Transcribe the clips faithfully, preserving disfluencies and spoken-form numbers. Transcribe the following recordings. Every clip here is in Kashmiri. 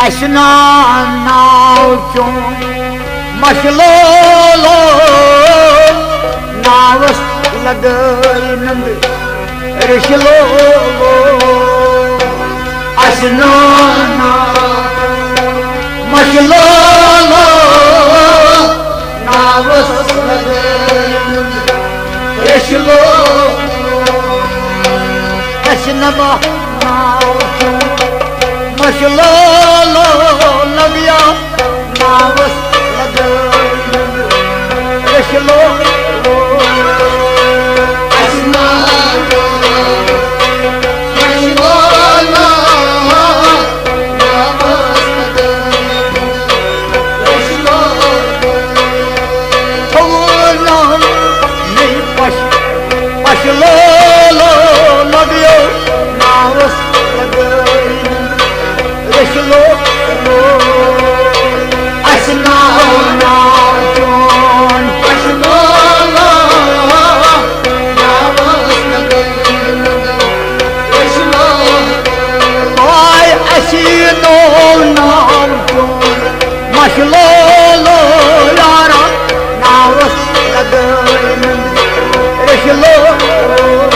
اسہِ نا ناو چون مشلولو، ناوس لگٲے نندٕ ریشہِ لولو۔ اسہِ نا ناو مشلولو، ناوس لگٲے نندٕ ریشہِ لولو۔ اسہِ نہ بہٕ ناو چون مشلولو، لگیا ناوس لگٲے نندٕ ریشہِ لولو۔ اسہِ نہ مشلولو، ناوس لگٲے نندٕ ریشہِ لولو۔ تھوٚوُن ناو مےٚ پش، پش لولو، لگیو ناوس لگٲے نندٕ ریشہِ لولو۔ اسہِ ناو ناو چون پش لولو، ناوس لگٲے نندٕ ریشہِ لولو۔ آے اسی نو ناو چون مشلولو یارا، ناوس لگٲے نندٕ ریشہِ لولو۔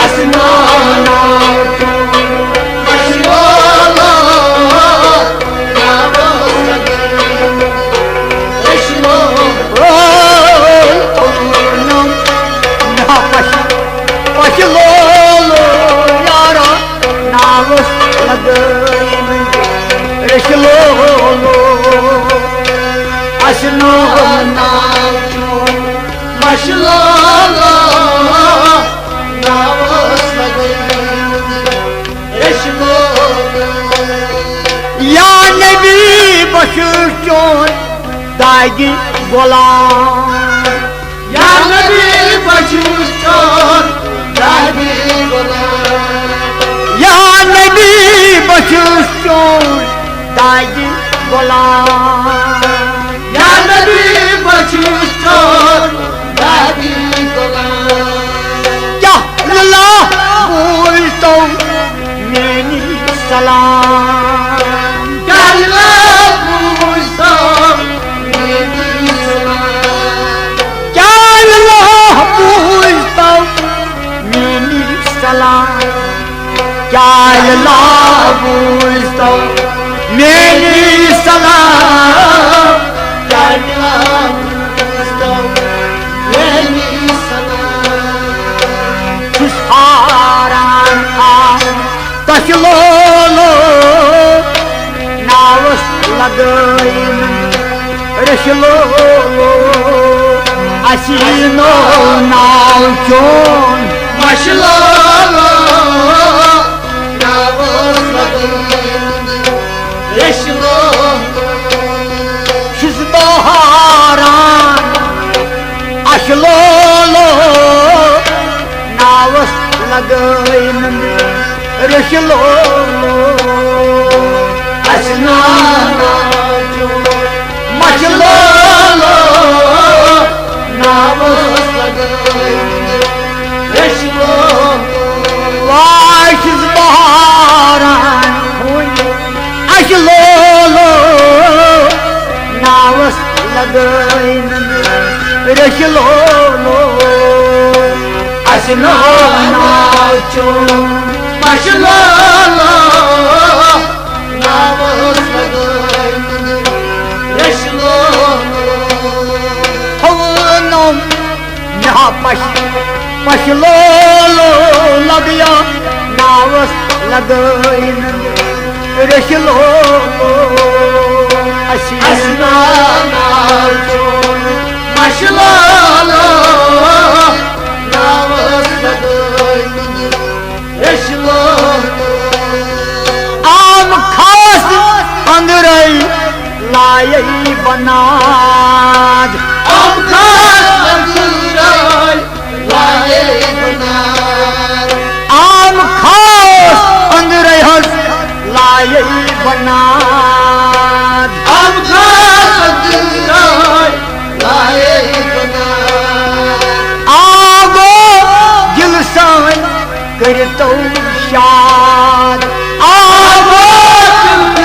اسہِ ناو ناو چون مشلولو، ناوس لگٲے نندٕ ریشہِ لولو۔ او، او، ناو، ناو پش، پش لولو یارا، ناوس لگٲے نندٕ ریشہِ لولو۔ اسہِ ناو ناو چون مشلولو، ناوس لگٲے نندٕ ریشہِ لولو۔ یا نبی بہٕ چھُس چون دادِ غلام۔ یا نبی بہٕ چھُس چون دادِ غلام۔ یا نبی بہٕ چھُس چون دادِ غلام۔ یا نبی بہٕ چھُس چون دادِ غلام۔ کیٛاہ لِلہ بوٗزتو میٛٲنی سلام؟ کیٛاہ لِلہ بوٗزتو میٛٲنی سلام؟ کیٛاہ لِلہ بوٗزتو میٛٲنی سلام؟ کیٛاہ لِلہ بوٗزتو میٛٲنی سلام؟ کیٛاہ لِلہ بوٗزتو میٛٲنی سلام؟ چھُس حٲران آز تۄہہِ لولو، ناوس لگٲے نہٕ ریشہِ لولو۔ اَسہِ یی نہٕ ناو چون مشلولو، ناوس لگٲے نہٕ ریشہِ لولو۔ چھُس بہٕ حٲران اَسہِ لولو، ناوس لگٲے نہٕ ریشہِ لولو۔ اَسہِ ناو چون مشلولو، ناوس لگٲے نہٕ ریشہِ لولو۔ واے چھُس بہاران وُنہِ اَسہِ لولو، ناوس لگٲے نہٕ ریشہِ لولو۔ اَسہِ ناو ناو چون مشلولو، ناوس لگٲے نہٕ ریشہِ لولو۔ تھوٚونم مےٚ ہا پش، پش لولو لگیا، ناوس لگٲے نہٕ ریشہِ لولو۔ اَسہِ اَسہِ ناو ناو چون مشلولو، ناوس لگٲے نہٕ ریشہِ لولو۔ عام خاص أنٛدرَے لایے بناد۔ عام خاص أنٛدرَے لایے بناد۔ عام خاص أنٛدرَے حظ لایے بناد۔ عام خاص أنٛدرَے لایے بناد۔ آ گوٚو دِل سٲنۍ کٔرِتو شاد۔ آ گوٚو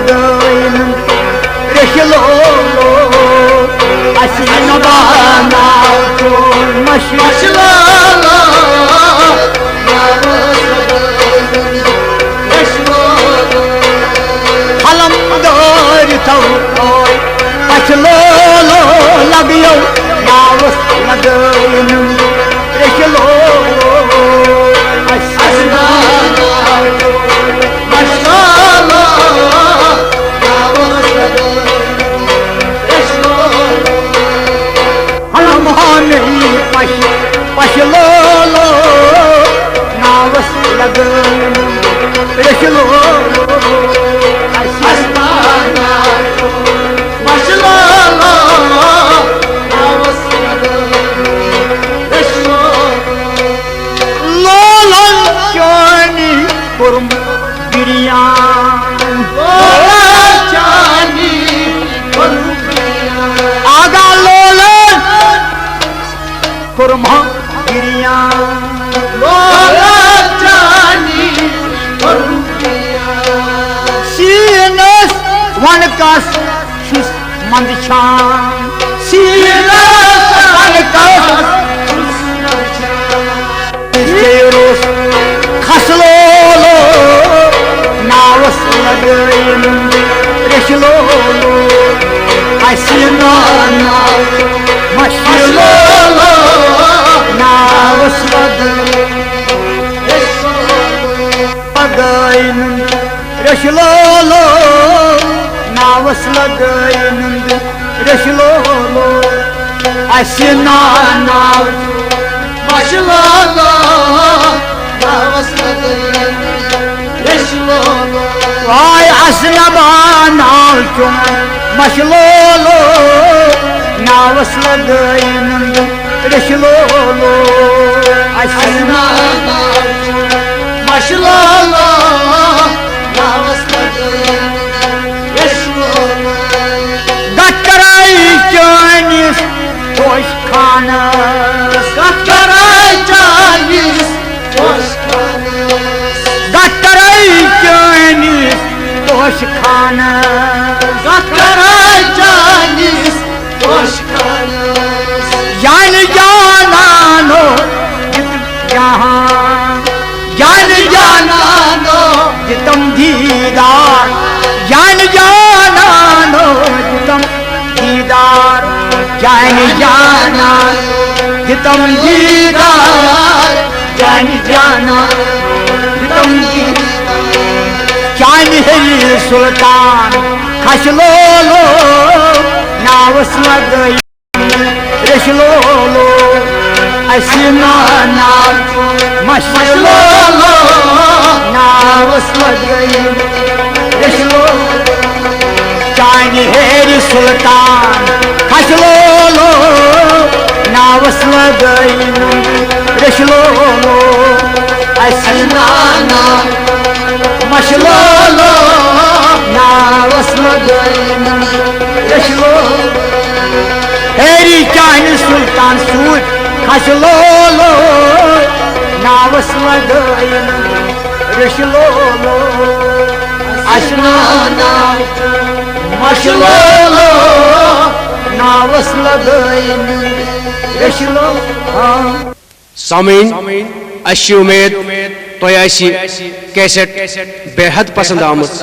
دٲیِن ریٚشہِ لولو، اَسہِ نہٕ باناو چون مَشہِ۔ مَشہِ لولو، ناوَس لگٲیِن ریٚشہِ لولو۔ قلم دٲرِتو اوے پَچھِ لولو، لَگیو ناوَس لگٲیِن ریٚشہِ لولو، اَسہِ ناو مَشہِ لولو، ناوَس لگٲیِن ریٚشہِ لولو۔ ہم ہامی پَشہِ، پَشہِ لولو، ناوَس لگٲیِن ریٚشہِ لولو، اَسہِ ناو مَشہِ لولو، ناوَس لگٲیِن ریٚشہِ لولو۔ لولن چٲنی کوٚرُم بِریان۔ لولن چٲنی کوٚرُم بِریان۔ آغا لولن کوٚرُم بِریان۔ لولن چٲنی کوٚرُم بِریان۔ سیٖنس وَنکس چھُس منٛدچھان۔ سیٖنس وَنکس چھُس منٛدچھان۔ بیٚیہِ روٚس کھس لولو، ناوَس لگٲیِن ریٚشہِ لولو۔ اَسہِ ناو مَشہِ لولو، ناوَس لگٲیِن ریٚشہِ لولو۔ لگٲیِن ریٚشہِ لولو، ناوَس لگٲیِن ریٚشہِ لولو۔ اَسہِ ناو مَشہِ لولو، ناوَس لگٲیِن ریٚشہِ لولو۔ واے اَسہِ نہ باناو چون مَشہِ لولو، ناوَس لگٲیِن ریٚشہِ لولو۔ اَسہِ ناو مَشہِ لولو، ناوَس لگٲیِن ریٚشہِ لولو۔ گترے چٲنِس پوش خانس۔ گترے چٲنِس پوش خانس۔ گترے چٲنِس پوش خانس۔ گترے چٲنِس پوش خانس۔ جان جانانو دِتُم جہان۔ جان جانانو دِتُم دیٖدار۔ جان جانانو دِتُم دیٖدار۔ جان جانانو دِتُم دیٖدار۔ جان جانانو دِتُم دیٖدار۔ چانہِ ہیٚرِ سُلطان کھسہِ لولو، ناوَس لگٲیِن ریٚشہِ لولو۔ اَسہِ ناو مَشہِ لولو، ناوَس لگٲیِن ریٚشہِ لولو۔ چانہِ ہیٚرِ سُلطان کھسہِ لولو، ناوَس لگٲیِن ریٚشہِ لولو۔ اَسہِ ناو مَشہِ لولو، ناوَس لگٲیِن ریٚشہِ لولو۔ ہیٚرِ چانہِ سُلطان سۭتۍ کھسہِ لولو، ناوَس لگٲیِن ریٚشہِ لولو۔ اَسہِ ناو مَشہِ لولو، ناوَس لگٲیِن ریٚشہِ لولو۔ ہاں۔ سامعیٖن، اَسہِ چھِ اُمید تۄہہِ آسہِ یہِ کیسٹ بے حد پسنٛد آمٕژ۔